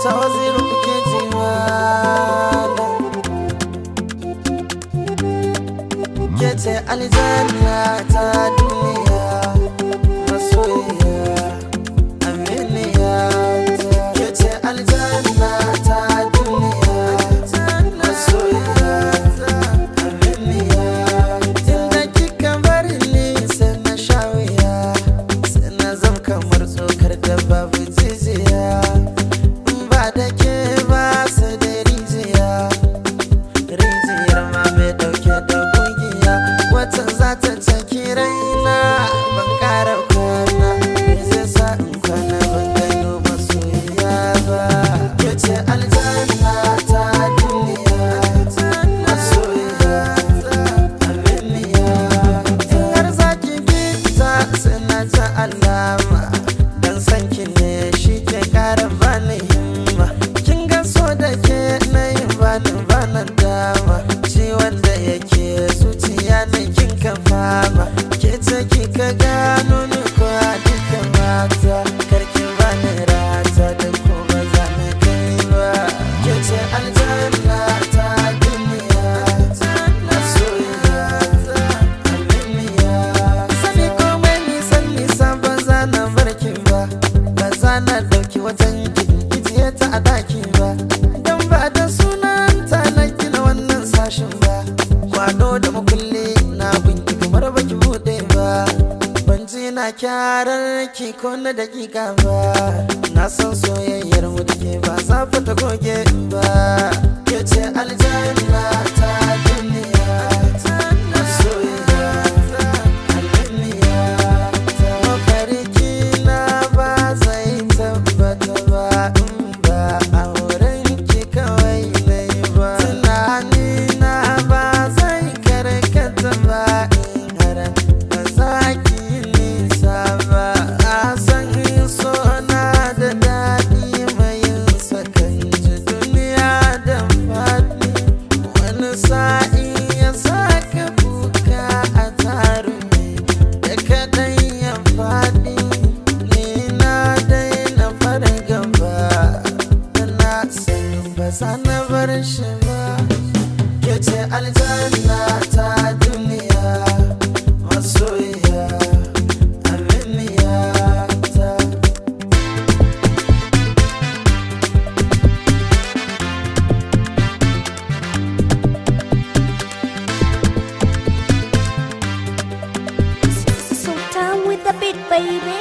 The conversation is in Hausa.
Auta Waziri kuke ji malam. Ke ce aljanna ta duniya, masoyiya, aminiya ta. Ke ce aljanna ta duniya, masoyiya, aminiya. Tunda kika bar ni sai na sha wuya, sai na zam kamar tsokar da babu jijiya. In ba da ke ba sai da rijiya, rijiyar ma mai dauke da kugiya. Wata za ta caki raina ban kara kwana, me zai sa in kwana ban gano masoyiya ba? Ke ce aljanna ta duniya, masoyiya, aminiya. In har za ki fita sai na ta alama, dan san ki ne shi ke kara bani himma. Kin ga so da ke na yi bani bana dama, ciwon da yake zuciya ne kin ka fama. Ke ce kika gano ni ko a duka mata, karki bani rata da ko ba za na kai ba. Ke ce aljanna ta duniya, masoyiya, aminiya. Sani komai nisan nisan ba za na barki ba, ba za na ɗauki watan ijiye ta a daki ba, don ba da sunanta na gina wannan sashin ba. Kwado da makulli na binki kamar baki bude ba, ban ji na kyarar ki ko na dakika ba. Na san soyayyar mu da ke ba za fa ta goge ba. Ke ce aljanna ta duniya, masoyiya, aminiya. Mafarki na ba zai tabbata ba in ba a wurin ki kawai na yi ba. Tunani na ba zai karkata ba in har ba za ki yi nisa ba. A san so na da daɗi mai yin sakan ji duniya da faɗi. Wani sa'in ya saka kuka a tarumi da kaɗan ya faɗi. Ni na daina fargaba, na san ba za na bar shi ba. Ke ce aljanna ta duniya, masoyiya, aminiya ta. Sultan with the beat, baby.